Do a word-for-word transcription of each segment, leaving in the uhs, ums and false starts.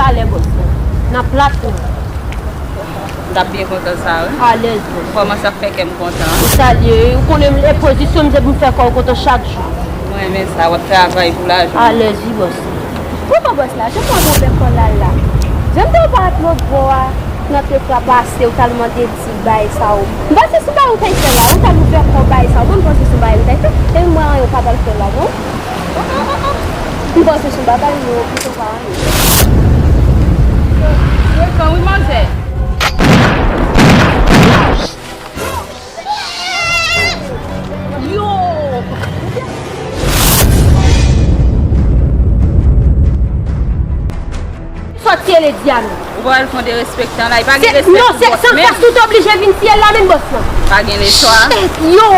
Alè, bòs la. Nan plat, non. M t ap byen kontan sa, wi. Alèz, bòs. Kòman sa fè kè m kontan? Ou salye, ou konnen m, e pozisyon m se pou m fè kò w kontan chak jou. Mwen renmen sa, w ap travay pou lajan. Alèz, wi, bòs. Ou konn bòs la, jan m wè w pran l la. Jan m te wè w parèt lòt bò a, nan te frapase, ou t al mande di bagay sa ou. M panse se bagay ou t al fè la, ou t al ouvè kò w bagay sa ou. Mwen m panse se bagay ou t al fè. Epi mwen anyen ou pa t al fè la, non. M panse se bagay yo, pito pa anyen. Frekan, wi, manzè. Yo! Sòti e ledi a nou. Ou pa wè l fè yon derespektan la, li pa gen respè pou bòs menm. Non, se san fas ou t oblije vin tiye l la menm bòs lan. Pa gen lechwa. Shit, yo!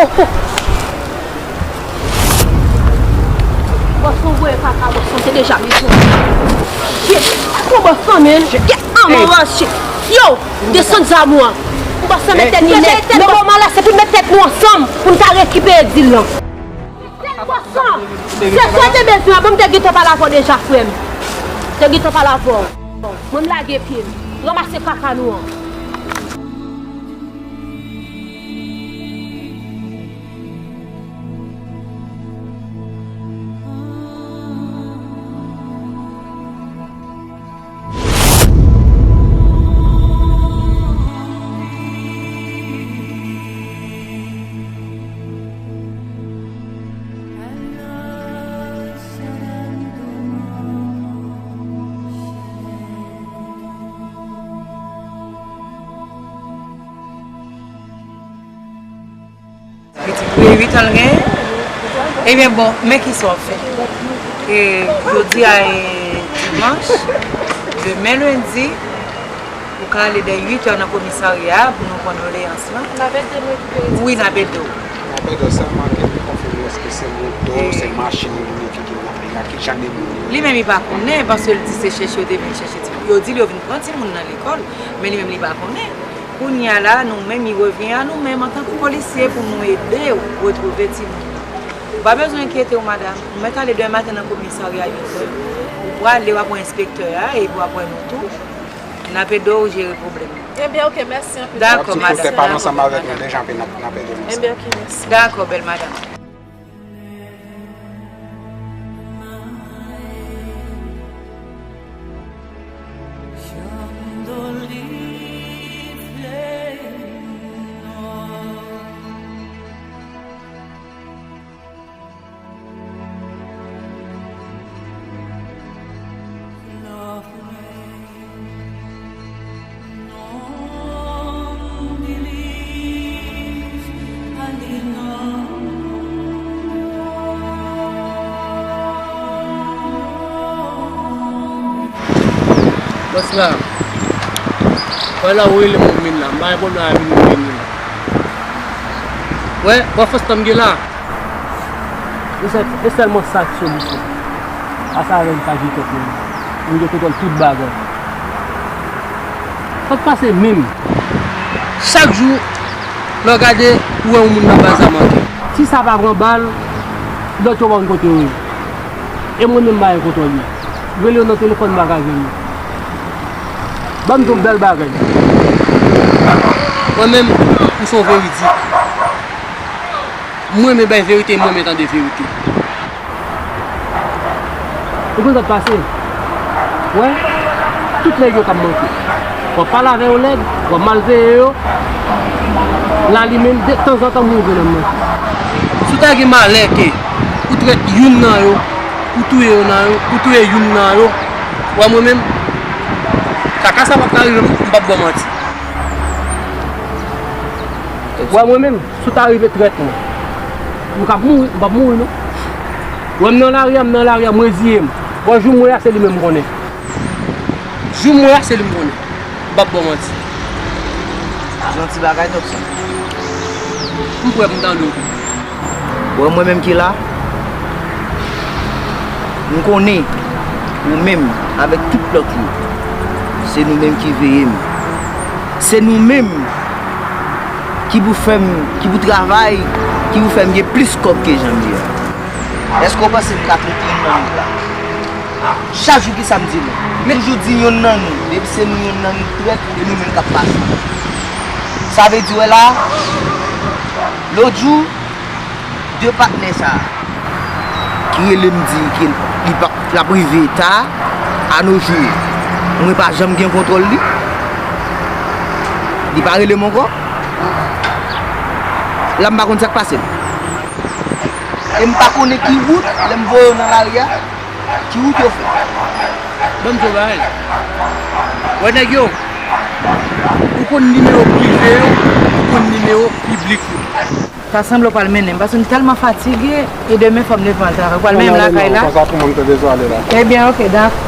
Bòs lan voye kaka, bòs lan te deja bezwen. Shit, pran bòs lan, men. Shit, get an, man, shit. Yo, desann zam ou an. Bòs lan met tèt li nèt. Non, bon, malè, se pou n met tèt nou ansanm pou n ka rekipere dil lan. Bòs lan, se sa w te bezwen an, bon, m te gentan pale avè w deja, frè m. Te gentan pale avè w. Mwen, m lage pye m. Ranmase kaka nou an. Pitit, wi, uit an l genyen. Ebyen, bon, men kisa w ap fè. E, jodi a e dimanch, demen lendi, ou ka ale dè uit è nan komisarya a pou nou pran doleyans lan. N ap ede nou rekipere ti pitit. Wi, n ap ede w. N ap ede w sèlman ke nou konfime èske se moto, se machin li ki kidnape a, ki jan de moun li ye. Li menm li pa konnen, paske l di se chèche yo te vin chèche timoun. Yo di l yo vin pran timoun nan lekòl, men li menm li pa konnen. Kounye a la, nou menm, li revyen a nou menm antanke polisye pou nou ede w retwouve timoun nan. Ou pa bezwen enkyete w, madanm. Ou mèt ale demen maten nan komisarya uit è. Ou prale, w ap wè enspektè a, epi w ap wè nou tou. N ap ede w jere pwoblèm nan. Ebyen, oke, mèsi anpil. Dakò, madanm. Dakò, madanm. Ebyen, oke, mèsi. Dakò, bèl madanm. Bòs la, wè la ou rele m ou vin la, m pa gen pwoblèm avè vin ou vin la. Wè, bò fòs tan m gen la. E sèl, e sèlman sa k solisyon. Pase avè m pa jete tèt mwen. Mwen gen kontwòl tout bagay. Sa k pase menm? Chak jou, lè w gade, ou wè yon moun nan baz la manke. Si sa pa pran bal, lòt yo pa konn kote yo ye. E mwen menm m pa gen kontwòl yo. Rele yo nan telefòn, m pa ka jwenn yo. Ban m di w yon bèl bagay. Mwen menm, m se yon veridik. Mwen renmen bay verite, mwen renmen tande verite. Ou konn sa k pase? Wè, tout nèg yo ka manke. W ap pale avè yon nèg, w ap maltrete yo. La li menm, de tanzantan moun vin nan manke. Si w ta gen malè ke ou trèt youn nan yo, ou touye youn nan yo, ou touye youn nan yo, wè mwen menm, kaka sa p ap ka rive m, m p ap ba w manti. Wè mwen menm, si w ta rive trèt mwen, m k ap mouri, m p ap mouri non. Wè m nan lari a, m nan lari a, m reziye m. Bon, jou m mouri a, se li menm m konnen. Jou m mouri a, se li m konnen. M p ap ba w manti. Janti bagay, Topson. M prè pou m tande w. Bon, mwen menm ki la, m konnen ou menm avèk tout lòt yo, se nou menm ki veye m. Se nou menm ki pou fè m, ki pou travay, ki pou fè m gen plis kòb ke jan m ye a. Èske w panse m ka twouve youn nan nou la? Chak jou ki sa m di nou. M toujou di yonn nan nou, depi se nou yonn nan nou trèt, e nou menm k ap pase. Sa vle di, wè la, lòt jou, de patnè sa a ki rele m di ke li pa, l ap rive ta, a no jou, mwen pa janm gen kontwòl li. Li pa rele m ankò. La m pa konn sa k pase m. E m pa konnen ki wout, lè m voye yo nan lari a, ki wout yo fè. Ban m di w bagay. Wè nèg yo, ou konn nimewo prive yo, ou konn nimewo piblik yo. Sa sanble w pral mennen m, paske m tèlman fatige, e demen fò m leve m al travay. Ou pral mennen m lakay la? Konsa tou, mwen, m te bezwen ale la. Ebyen, oke, dakò.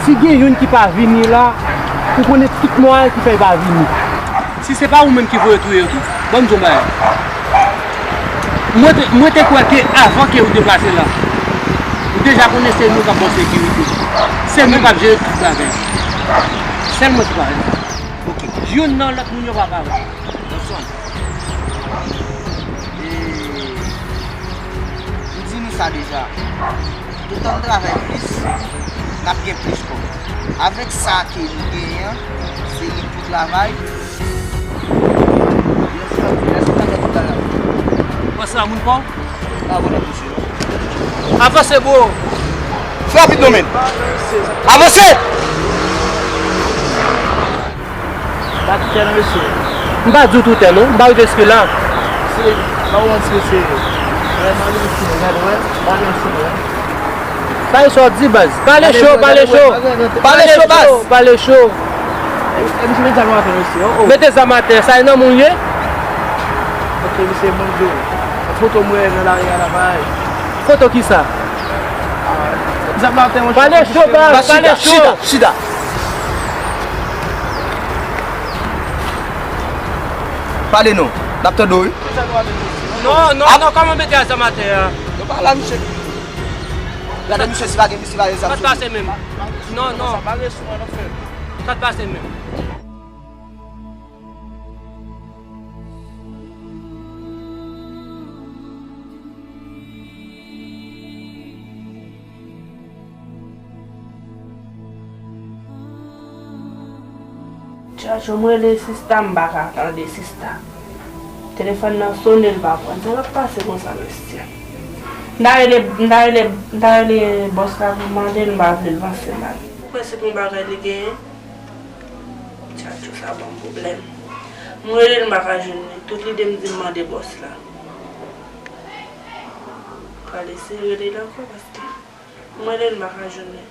Si gen youn ki pa vini la, ou konnen tout mwayen ki fè l pa vini. Si se pa ou menm ki voye touye yo tou, ban m di w yon bagay. Mwen te, mwen te kwè ke avan ke ou deplase la, ou deja konnen se nou k ap ban sekirite. Se nou k ap jere tout bagay. Sèl mwen ki pa vle sa. Ok. Youn nan lòt moun yo pa parèt. Bonswa. E, m di nou sa deja. Toutan n travay plis, n ap gen plis kòb. Avèk sa ke nou genyen an, se li k pou travay. Bòs la moun pa w? Pa abòne, mesye. Avanse, bro. Fè rapid non, men. Avanse! Ba toutè non, mesye. M pa di w toutè non, m pa rive jiske la. Se, pa w manti, se, wè, m pa gen ti nèg, wè, m pa gen ti nèg. Sa e sa w di, baz. Pale cho, pale cho. Pale cho, baz. Pale cho. E, e, misye met zam atè, mesye. Oh, oh. Mete zam atè, sa e nan moun ye? Ok, misye, bon, Djo. Foto m wè nan lari a la, bay. Foto kisa? Pale cho, baz, pale cho. Chita, chita, chita. Pale non, n ap tande w, wi. Non, non, non, kòman mete a zam atè a? Non, pa la, misye. Gade misye, si pa gen, si pa gen zam sou li. Sa t pase menm. Non, non. Sa t pase menm. Tchatcho, m rele sista, m pa ka tande sista. Telefòn nan sonnen, l pa pran. Sa k ap pase konsa, mesye? M ta rele, m ta rele, m ta rele bòs la pou m mande l, m pa vle l panse mal. Ou kwè se pou yon bagay li genyen? Tchatcho, sa ban m pwoblèm. M rele l, m pa ka jwenn li. Tout lide m di m mande bòs la. Pral eseye rele l ankò paske m rele l, m pa ka jwenn li.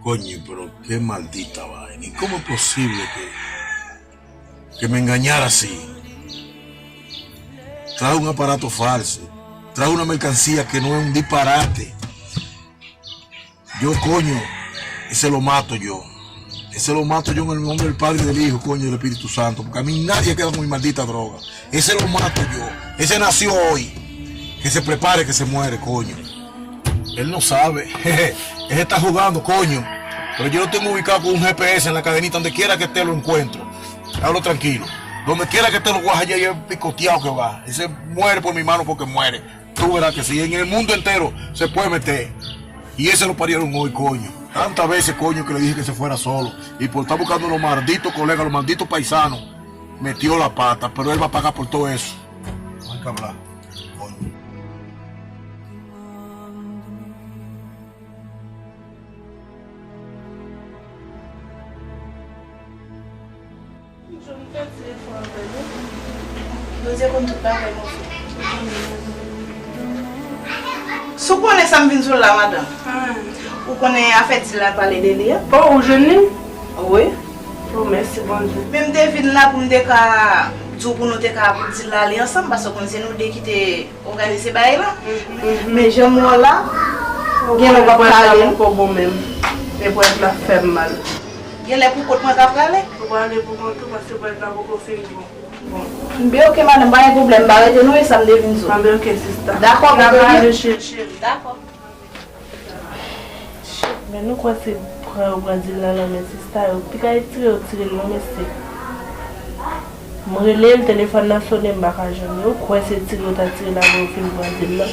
Coño, pero qué maldita vaina. ¿Y cómo es posible que, que me engañara así? Trajo un aparato falso. Trajo una mercancía que no es un disparate. Yo, coño, ese lo mato yo. Ese lo mato yo en el nombre del Padre, del Hijo, coño, del Espíritu Santo. Porque a mí nadie queda con mi maldita droga. Ese lo mato yo. Ese nació hoy. Que se prepare, que se muere, coño. Él no sabe. Él está jugando, coño. Pero yo lo tengo ubicado con un G P S en la cadenita. Donde quiera que esté, lo encuentro. Hablo tranquilo. Donde quiera que esté, lo voy a hallar y es picoteado que va. Ese muere por mi mano porque muere. Tú verás que si en el mundo entero se puede meter, y ese lo parieron hoy, coño. Tantas veces, coño, que le dije que se fuera solo. Y por estar buscando los malditos colegas, los malditos paisanos, Metió la pata, pero él va a pagar por todo eso. Hay que hablar. Coño. Bondye konn tout bagay, mon frè. Si w konnen sa m vin sou l la, madanm. Ou konnen afè dil la pale de li a? Oh, ou jwenn li? Wi. Oh, mèsi Bondye. Men m te vin la pou m te ka di w pou nou te ka pou dil la ale ansanm, paske w konn se nou de ki te òganize bagay la. Men jan m wè w la, gen lè w p ap ka ale non. Poko bon menm. E pwèt la fè m mal. Gen lè pou kont mwen ka prale? Ou prale pou kont ou paske pwèt la poko fin bon. Bon. Byen, oke, madanm, pa gen pwoblèm, m pa rete non, e sa m te vin di w. Anben, oke, sista. Dakò, m ap prale, cheri. Dakò. Shit, men nou kwè se pran yo pran dil la nan men sista yo. Piga retire yo tire l non, mesye. M rele l, telefòn nan sonnen, m pa ka jwenn li. Ou kwè se tire yo ta tire l avan yo fin pran dil la?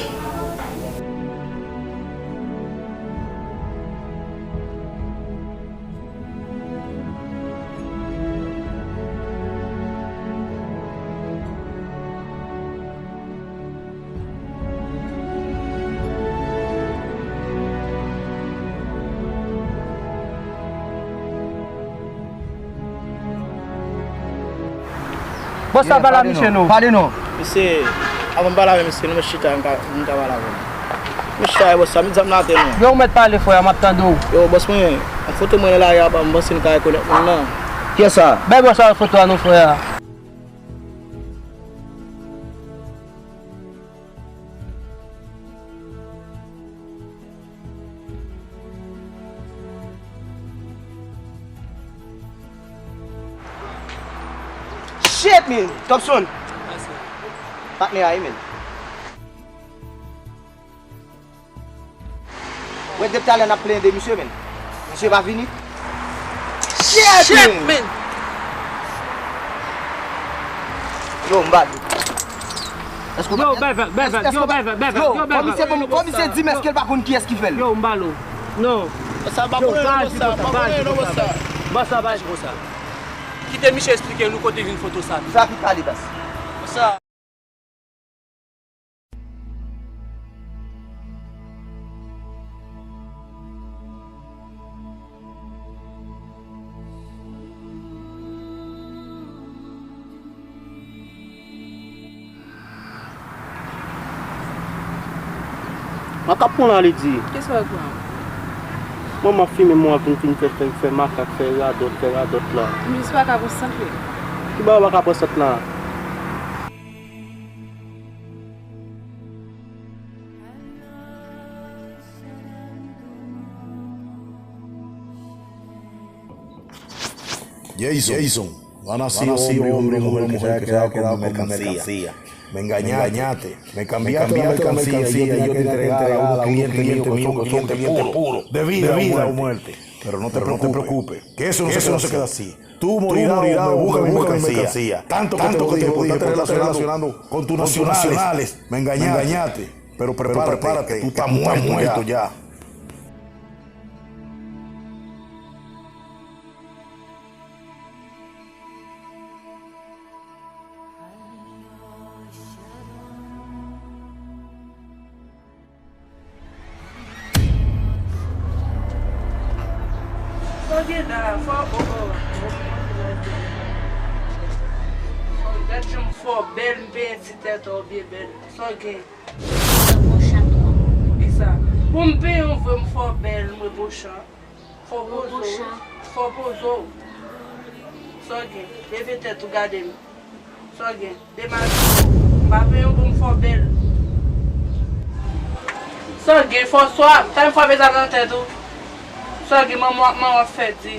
Bòs la, pale a misye non. Pale non. Mesye, avan m pale avè misye, nou mèt chita, m ka, m ka pale avè l. Nou chita, bòs la, met zam nan atè non. Yo, ou mèt pale, frè, m ap tande w. Yo, bòs mwen, yon foto mwen nan lari a, m panse n ka rekonèt moun nan. Kiyès sa? Bay bòs la foto a non, frè. Shit, man! Topson! Patnè a, wi, man. Wè, depi talè n ap plenyen de misye, men. Misye pa vini. Shit, man! Yo, m ba nou. Èske w pa... Yo, Bevel, Bevel, yo, Bevel, Bevel, yo, Bevel. Komisè di m èske l pa konn kiyès ki fè l. Yo, m ba nou. Non. Sa pa konnen non, sa pa konnen non, sa. Bòs la pa aji konsa. Kite misye eksplike nou kote vin foto sa. Trafik pale, bas. Sa. Makak pran la, li di. Kisa w pran? Manman fimen mwen vin, vin fè, fè, fè makak, fè radòt, fè radòt la. Minis pa ka konsantre. Ki bagay w pa ka konsantre la? Jason, van a sido hombre y mujer que sea como mercancía. Me engañaste, me cambiaste la mercancía y yo te entregué a un cliente mío que son clientes puros, de vida o muerte. Pero no te preocupes, que eso no se queda así. Tú morirás o me buscas mi mercancía. Tanto que te lo dije por estar relacionando con tus nacionales. Me engañaste, pero prepárate, que tú estás muerto ya. Sa w gen la, fò, o, o, o, gad jan m fò bèl, m penyen ti tèt ou byen bèl. Sa w gen? Mwen pochan twòp. Poukisa? Bon, m penyen w vre, m fò bèl, mwen pochan. Fò poze w. Fò poze w. Sa w gen? Leve tèt ou gade m. Sa w gen? Demaske w. M pa penyen w pou m fè w bèl. Sa w gen? Fò swa. Talè m frape zam nan tèt ou. Sa w gen? Manman w ap, manman w ap fè di.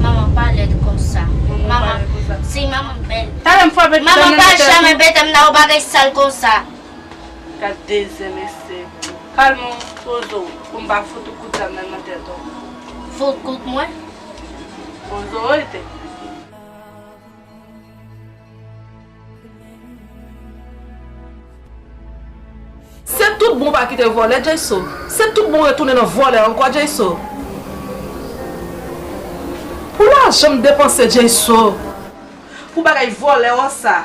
Manman pa lèd konsa. Manman, si manman bèl. Talè m frape zam nan tèt ou. Manman pa janm bete m nan yon bagay sal konsa. Gad dezè mesye. Kalme w, poze w, pou m pa fout ou kout zam nan nan tèt ou. Fout kout mwen? Poze w rete. Se tout bon pa kite vòlè, Jayso. Se tout bon retounen nan vòlè ankò, Jayso. Pou lajan m depanse, Jayso. Pou bagay vòlè w sa.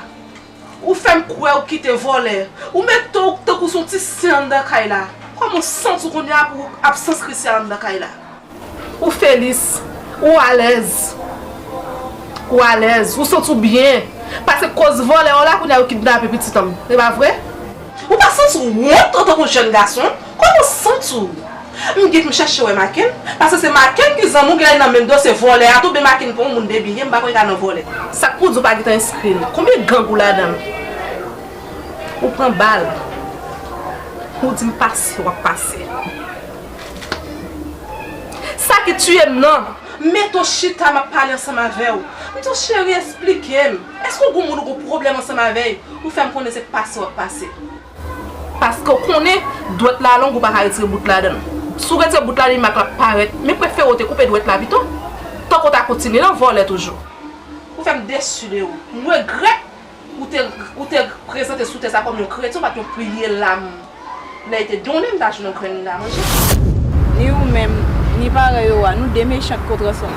Ou fè m kwè ou kite vòlè. Ou mete w tankou se yon ti sen anndan kay la. Kòman w santi w kounye a pou absans Christian anndan kay la? Ou felis, ou alèz. Ou alèz, ou santi w byen. Paske koz vòlè w la kounye a yo kidnape pitit an m. Se pa vre? Ou pa santi w wont antanke yon jèn gason? Kòman w santi w? M gen pou m chèche wè Maken, paske se Maken ki zanmi w, gen lè nan menm dosye vòlè a tou, oubyen Maken pa yon moun debil li ye, m pa kwè li ka nan vòlè. Sa k pou di w pa gentan enskri l? Konbyen gang ou ladan l? Ou pran bal. Ou di m pase, w ap pase. Sa ki tiye m nan. Mete w chita, m ap pale ansanm avè w. M di w, cheri, esplike m. Èske w gen moun ou gen pwoblèm ansanm avè l? Ou fè m konnen se pase w ap pase. Paske w konnen, dwèt la long, ou pa ka retire bout ladan l. Si w retire bout la, li mak la ap parèt. Men prefere w te koupe dwèt la pito. Tanke w ta kontinye nan vòlè toujou. Ou fè m desi de ou. M regrèt ou te, ou te prezante sou tè sa kòm yon kretyen, ou pa t yon priye lam. Lè li te donnen, m ta jwenn yon grenn la manje. Ni ou menm, ni parèy ou a, nou de mechan ki kontre ansanm.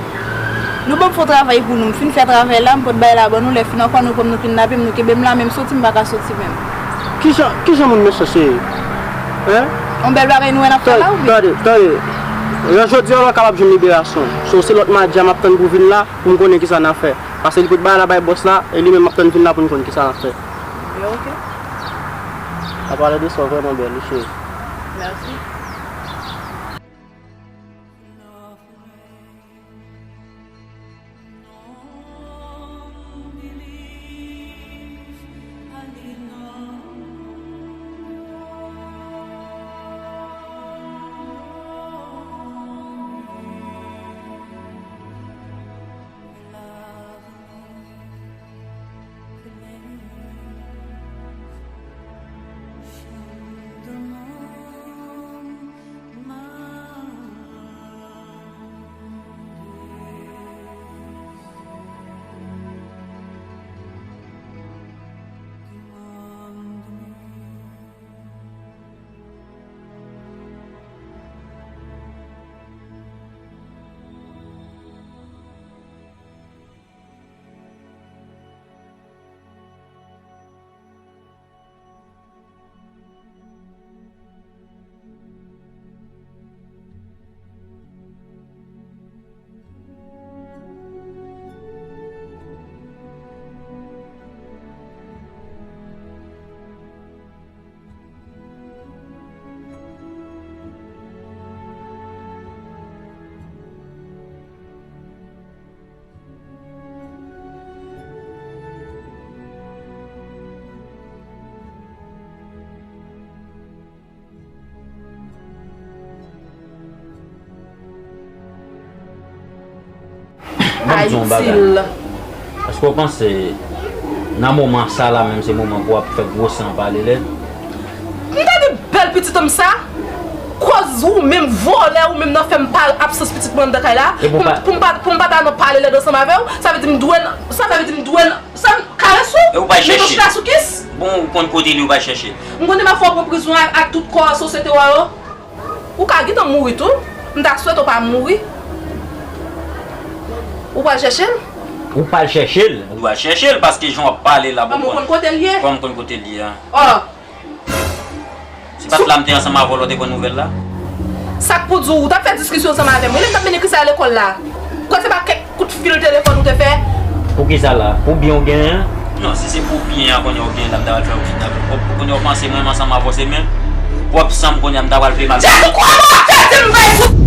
Nou ban m fè yon travay pou nou, m fin fè travay la, m pot bay la ban nou, lè fini ankò nou pran m, nou kidnape m, nou kenbe m la, men m soti, m pa ka soti menm. Kijan, kijan moun mechan se? Hein? Yon bèl bagay nou wè n ap fè la, oubyen? Tande, tande. Lè jodi a, w kapab jwenn liberasyon. So, se lòt madi a m ap tann pou vin la, pou m konnen kisa n a fè. Paske li pot bagay la bay bòs la, e li menm m ap tann vin la pou n konn kisa n ap fè. Yo, ok. Sa pale de sa vrèman bèl, wi, cheri. Mèsi. Ban m di w yon bagay. Èske w panse nan moman sa la menm se moman pou w ap fè gwo san pale lèd? M tande bèl pitit an m sa. Koz ou menm vòlè, ou menm nan fè m pa absans pitit mwen anndan kay la. Pou m pa, pou m pa ta nan pale lèd ansanm avè w, sa vle di m dwe, sa vle di m dwe Sa m karese w? E ou pa chèche. Mete w chita sou kis? Bon, ou konn kote li, ou pa chèche. M konnen m ap fè w pran prizon ak, ak tout kò sosyete w yo. Ou ka gentan mouri tou. M ta swete w pa mouri. Ou pral chèche l? Ou pral chèche l? Ou pral chèche l, paske jan w ap pale la, bon, ou konn kote l ye? Kòman w konn kote l ye a? Oh. Se pa t la m te ansanm avè w lè w te pran nouvèl la? Sa k pou di w, ou t ap fè diskisyon ansanm avè m wi, lè m t ap mennen Kristal lekòl la. Kwè se pa kèk kout fil telefòn ou te fè? Poukisa la? Pou byen w genyen an? Non, si se pou byen an kounye a w genyen la, m ta pral fè w kidnape. Kounye a w panse mwen menm ansanm avè w se men pwòp san m kounye a m ta pral fè mal. Jezi, kòman w ap fè di m bay fout?